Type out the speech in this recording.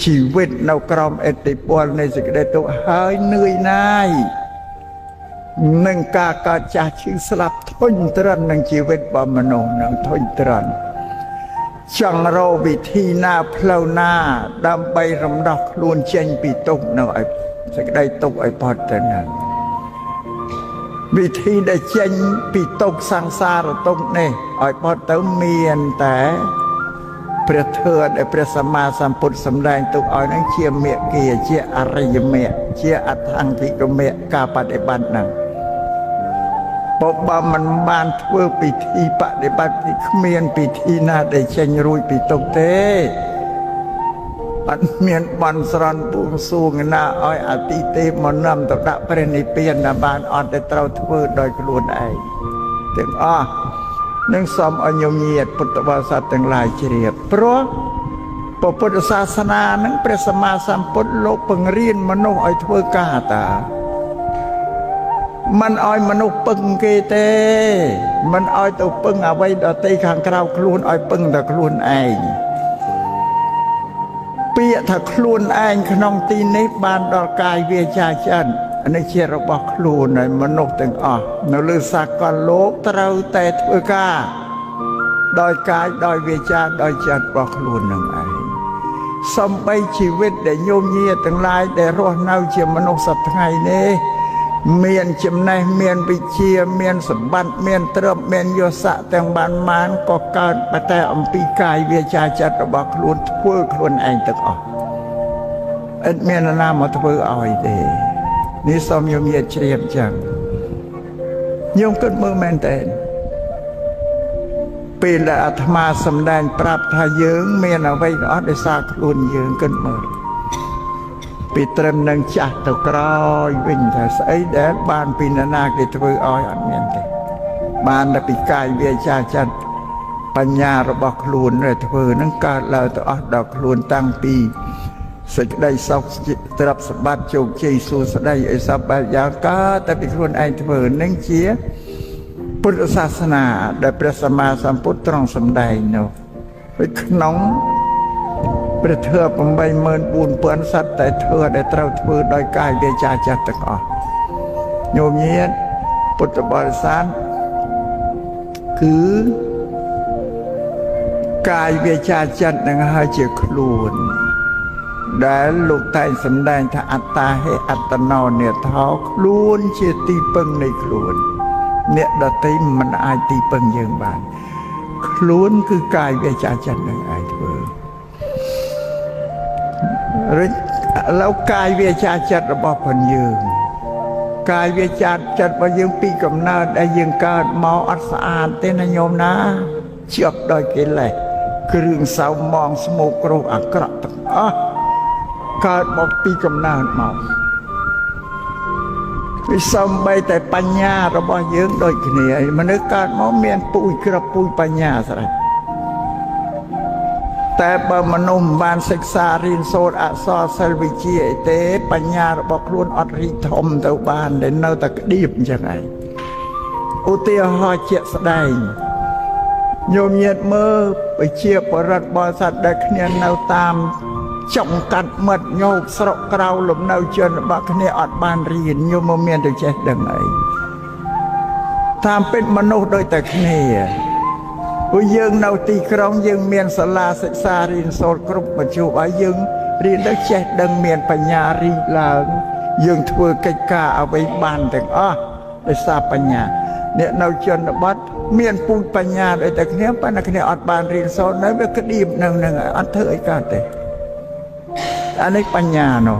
ជីវិតនៅក្រោមឥទ្ធិពលនៃសេចក្តីទុក្ខហើយនឿយណាយនឹងការកើតចាស់ឈឺស្លាប់ធុញទ្រាន់នឹងជីវិតរបស់មនុស្សនឹងធុញទ្រាន់ចង់រកវិធីណាផ្លូវណាដើម្បីរំដោះខ្លួនចេញពីទុក្ខនៅឲ្យសេចក្តីទុក្ខឲ្យផុតទៅនឹងវិធីដែលចេញពីទុក្ខសង្សារទុក្ខនេះឲ្យផុតទៅមានតែព្រះធម៌ដែលព្រះសម្មាសម្ពុទ្ធសម្ដែងទុកឲ្យនឹងជាមគ្គាជាអរិយមគ្គជាអដ្ឋង្គិកមគ្គការបដិបត្តិហ្នឹងបើមិនបានធ្វើពិធីបដិបត្តិគ្មានពិធីណាដែលចេញរួចពីទុក្ខទេអត់មានបន់ស្រន់បួងសួងណាឲ្យអតិទេពមកនាំទៅដាក់ព្រះនិព្វានណាបានអត់តែត្រូវធ្វើដោយខ្លួនឯងទាំងអស់នឹងសូមឲ្យញោមញាតពុទ្ធបរិស័ទទាំងឡាយជ្រាបព្រោះពុទ្ធសាសនានឹងព្រះសម្មាសម្ពុទ្ធលោកបង្រៀនមនុស្សឲ្យធ្វើការតាមិនឲ្យមនុស្សពឹងគេទេមិនឲ្យទៅពឹងអ្វីដទៃខាងក្រៅខ្លួនឲ្យពឹងតែខ្លួនឯងពាក្យថាខ្លួនឯងក្នុងទីនេះបានដល់កាយវាចាចិត្តនេះជារបស់ខ្លួនហើយមនុស្សទាំងអស់នៅលើសកលលោកត្រូវតែធ្វើការដោយកាយដោយវាចាដោយចិត្តរបស់ខ្លួននឹងឯងសំបីជីវិតដែលញោមញាទាំងឡាយដែលរស់នៅជាមនុស្សសប្តាហ៍ថ្ងៃនេះមានចំណេះមានវិជ្ជាមានសម្បត្តិមានទ្រព្យមានយស័កទាំងបានបានក៏កើតតែអំពីកាយវាចាចិត្តរបស់ខ្លួនធ្វើខ្លួនឯងទាំងអស់ឥតមាននរណាមកធ្វើឲ្យទេនេះសូមញោមញាជ្រាបចឹងញោមគិតមើលមែនតើពេលដែលអាត្មាសម្ដែងប្រាប់ថាយើងមានអ្វីអស់ដោយសារខ្លួនយើងគិតមើលពីត្រឹមនឹងចាស់ទៅក្រោយវិញថាស្អីដែលបានពីនរណាគេធ្វើឲ្យអត់មានទេបានតែពីកាយវាចាចិត្តបញ្ញារបស់ខ្លួនដែលធ្វើនឹងកើតឡើងទៅអស់ដល់ខ្លួនតាំងពីសេចក្តីសុខទ្រព្យសម្បត្តិជោគជ័យសួស្តីអីសពបែបយ៉ាងកើតតែពីខ្លួនឯងធ្វើនឹងជាពុទ្ធសាសនាដែលព្រះសម្មាសម្ពុទ្ធទ្រង់សម្ដែងនោះដូចក្នុងព្រះធម៌84000សត្វតែធ្វើដែលត្រូវធ្វើដោយកាយវាចាចិត្តទាំងអស់ញោមញាតពុទ្ធបរិស័ទគឺកាយវាចាចិត្តនឹងហើយជាខ្លួនដែលលោកតែងសម្ដែងថាអត្តាហេអត្តណោនេថោខ្លួនជាទីពឹងនៃខ្លួនអ្នកដទៃមិនអាចទីពឹងយើងបានខ្លួនគឺកាយវាចាចិត្តនឹងឯងធ្វើឬឥឡូវកាយវាចាចិត្តរបស់ផងយើងកាយវាចាចិត្តរបស់យើងពីកំណើតដែលយើងកើតមកអត់ស្អាតទេណាញោមណាជាប់ដោយកិលេសគ្រឿងសៅមងស្មោកគ្រោះអាក្រក់ទាំងអស់កើតមកពីកំណើតមកវាសំបីតែបញ្ញារបស់យើងដូចគ្នាមនុស្សកើតមកមានពូជក្របពូជបញ្ញាស្រេចតែបើមនុស្សមិនបានសិក្សារៀនសូត្រអក្សរសិល្បវិជ្ជាអីទេបញ្ញារបស់ខ្លួនអត់រីកធំទៅបានដែលនៅតែក្តៀបអញ្ចឹងឯងឧទាហរណ៍ជាក់ស្ដែងញោមញាតមើលប្រជាបរិទ្ធបរិស័ទដែលគ្នានៅតាមចុងកាត់មិត្តញោមស្រុកក្រៅលំនៅជនរបស់គ្នាអត់បានរៀនញោមមកមានទៅចេះដឹងអីតាមពិតមនុស្សដូចតែគ្នាព្រោះយើងនៅទីក្រុងយើងមានសាលាសិក្សារៀនសូត្រគ្រប់មជ្ឈបាយយើងរៀនទៅចេះដឹងមានបញ្ញារីកឡើងយើងធ្វើកិច្ចការអ្វីបានទាំងអស់ដោយសារបញ្ញាអ្នកនៅជនបទមានពូជបញ្ញាដូចតែគ្នាប៉ុន្តែគ្នាអត់បានរៀនសូត្រនៅវាក្តៀបនៅនឹងអត់ធ្វើអីកើតទេអានេះបញ្ញានោះ